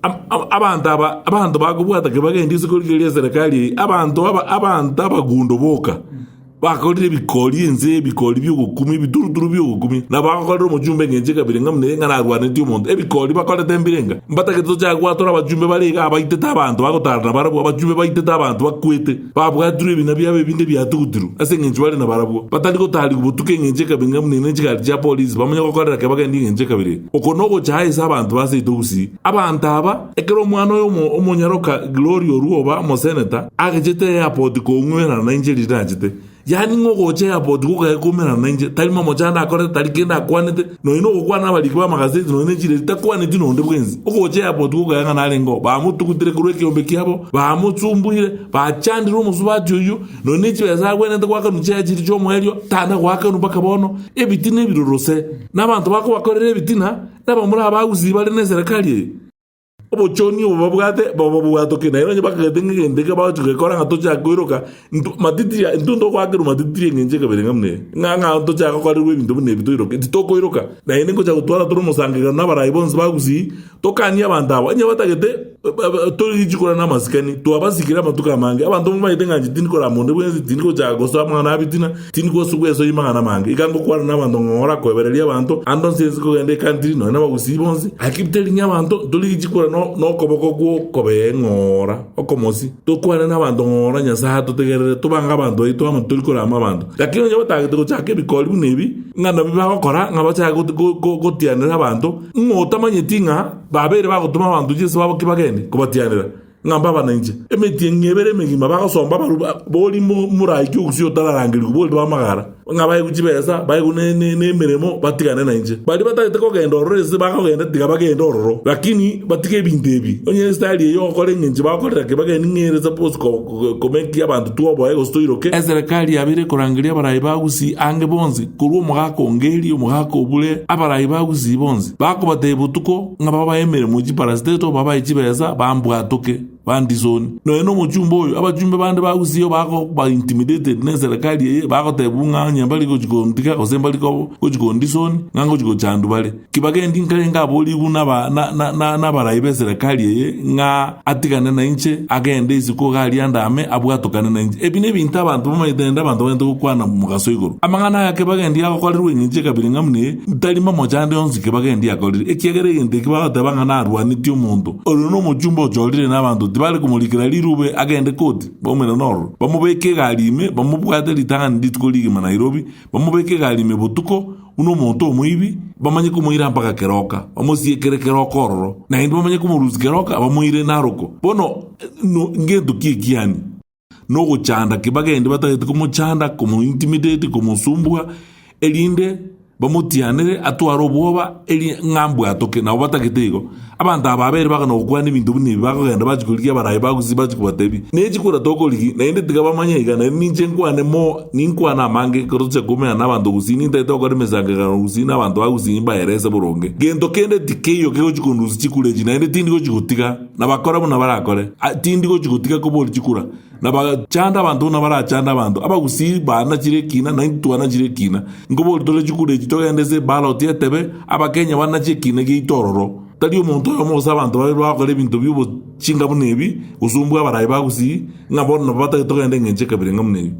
Abanto aba, abanto bakobwata kebagende ase korigereria eserekari eye, abanto aba, abanto abagundo boka, bakorire ebikori ense, ebikori bi'ogokumia, ebituruturu bi'ogokumia, na bagokorera omochumba engencho ekabira ng'a buna eye ng'a narwanetie omonto. Ebikori bakorete mbire enga. Mbatagete tochake gwatora abachumbe bare iga abaitete abanto bagotara nabarabwo, abachumbe baitete abanto bakwete. Babwatirwe ebina biabo ebinde biatugutirwe ase engencho bare nabarabwo, batari gotaarigwa botuko engencho ekabira ng'a buna ere ne chigari chia polisi bamanye gokorera kebagende engencho ekabira eye. Oko nogochaya ase abanto ba seito gusii. Abanto aba, ekero omwana oyo omonyaroka Gloria Orwoba omoseneta agechete airport kong'uerana nainche riria nachete. Yaani ng'a ogocha airport gokage koumerana nainche, tari mamochando akorete, tari kende akwanete, nonya nogokwana nabariki b'amagaseti nonya ne chiredi takwaneti nonde bwensi. Ogocha airport gokage ng'a narenge oo, bamotugutire korwa ekeombe kiabo, bamosumbuire, bachandire omosubati oyio, nonya ne chibesa agwenerete goakanwa chiaye chiria chi'omoerio, tana goakanwa mpaka bono, ebitina ebirorose. Na abanto bakobakorera ebitina, nabamura abagusii bare neserekari eye. Obochoni obo babwate bobabwatoke, naende onye bakagete ng'a egento eke bagochia gokora ng'a tochake koiroka, intwe matiti ya intwe ntogoakerwa matiti engencho ekabere ng'a buna eye, ng'a ng'a ntochake gokorerwa ebinto buna ebi toiroke, titokoiroka. Naende ngocha gotwara tore omosangererekano na abarai bonsi ba Gusii, tokanie abanto aba, onye batagete torigie chikura na amasikani, twabasikire amatuko amange. Abanto mbamanyete ng'a inche tindi korama onde bwensi, tindi gochaka gosoa amang'ana a bitina, Tindi goswa amang'ana amange, iga ngokwana nabanto ng'a ora koebereria abanto, ande onsi ense kogenda ekantiri, nonya nabagusii bonsi. Gaki teri ng'a abanto ntorigie chikura nokoboko gw'okobee ng'ora okomosi, tokwane nabanto ng'ora Nyasae atotegerere, tobange abanto baito amo tori korama abanto. Lakini onye batagete gochaka ebikori buna ebi, ng'a nabio bagokora, ng'a bachake gotianera abanto, ng'a otamanyeti ng'a babeire bagotoma abanto gochia ase babo ki bagende kobatianera. Ng'a mbabana inche. Emetienyi ebere emegima bagosomba abarwa bori moraike ogusii otararangerigwa bori bw'amagara, ng'a baegwe chibesa, baegwe nemeremo, batigane nainche. Baria batagete kogenda ororo ase bakogenda tiga bagende ororo, lakini batige ebinto ebi. Onye estyle eye ogokora engencho bagokorera ki bageni ng'a ere suppose komake abanto twoboe gose toiroke. Eserekari yabeire ekorangeria abarai ba Gusii ange bonsi, korwa omogaka o Ngeri, omogaka o Bure, abarai ba Gusii bonsi, bakobatebia botuko, ng'a babae emeremo chiparasiteto, babae chibesa, bambwatoke, bandisoni. Nonya nomochumba oyo, abachumbe bande ba Gusii bakoba intimidated neserekari eye, bagotebwa ng'a onye mbari gochi kontiga gose mbari gochi kondisoni, ng'a ngochi gochandwa bare. Kibagendi nkarenge aborigwe naba na na nabarai b'eserekari eye ng'a atigane nainche, agende isiko iga aria andame, abwatokane nainche. Ebi nebinto abanto bamanyete naende abanto bagente gokwana mogaso igoro. Amang'ana aya kebagendi agokorerwa engencho ekabira ng'a buna eye, Tari mamocha ande onsi kebagendi akorire, ekiagera egento eki bagoteba ng'a narwanetie omonto, oyo nomochumba ochorire nabanto tibare komorikera rirube agende koti, baumerane ororo, bamobeke egari ime, bamobwate ritang'ani rituko rigima Nairobi, bamobeke egari ime botuko, buna omonto omoibi, bamanye komoira mpaka keroka, bamosiekere keroka ororo, naende bamanye komorusia keroka, bamoire Naroko. Bono no ngento ki ekiani? Nogochanda ki bagende batagete komochanda, komointimidate, komosumbua, erinde bamotianere atware obwoba eri ng'a mbwatoke, nabo batagete igo. Abanto aba babere bakona gokwana ebinto buna ebi, bakogenda bachia korigia abarai ba gusii bachia kobatebia, Ne chikura tokorigia, naende tiga bamanye iga, naende ninche nkwane mo, ninkwane amange ekero tochia koumerana nabanto gusii, nintagete gokora emesangererekano gusii na abanto ba gusii mbaerese boronge. Gento kende tikeiyo kegochia kondusia chikura echi, naende tindi gochia gotiga. Na bakore buna barakore, tindi gochia gotiga koboria chikura, na bachande abanto buna barachande abanto. Abagusii banachire ekina, na intwe twanachire ekina. Nkoboria tore chikura echi togende ase ebaloti etebe, Abakenya banache ekina giaito ororo. Tari omonto oyomo gose abanto babere bagokora ebinto bi'obochinga buna ebi, gosumbua abarai ba Gusii, ng'a bono nabo batagete togende engencho ekabira enga buna eyio.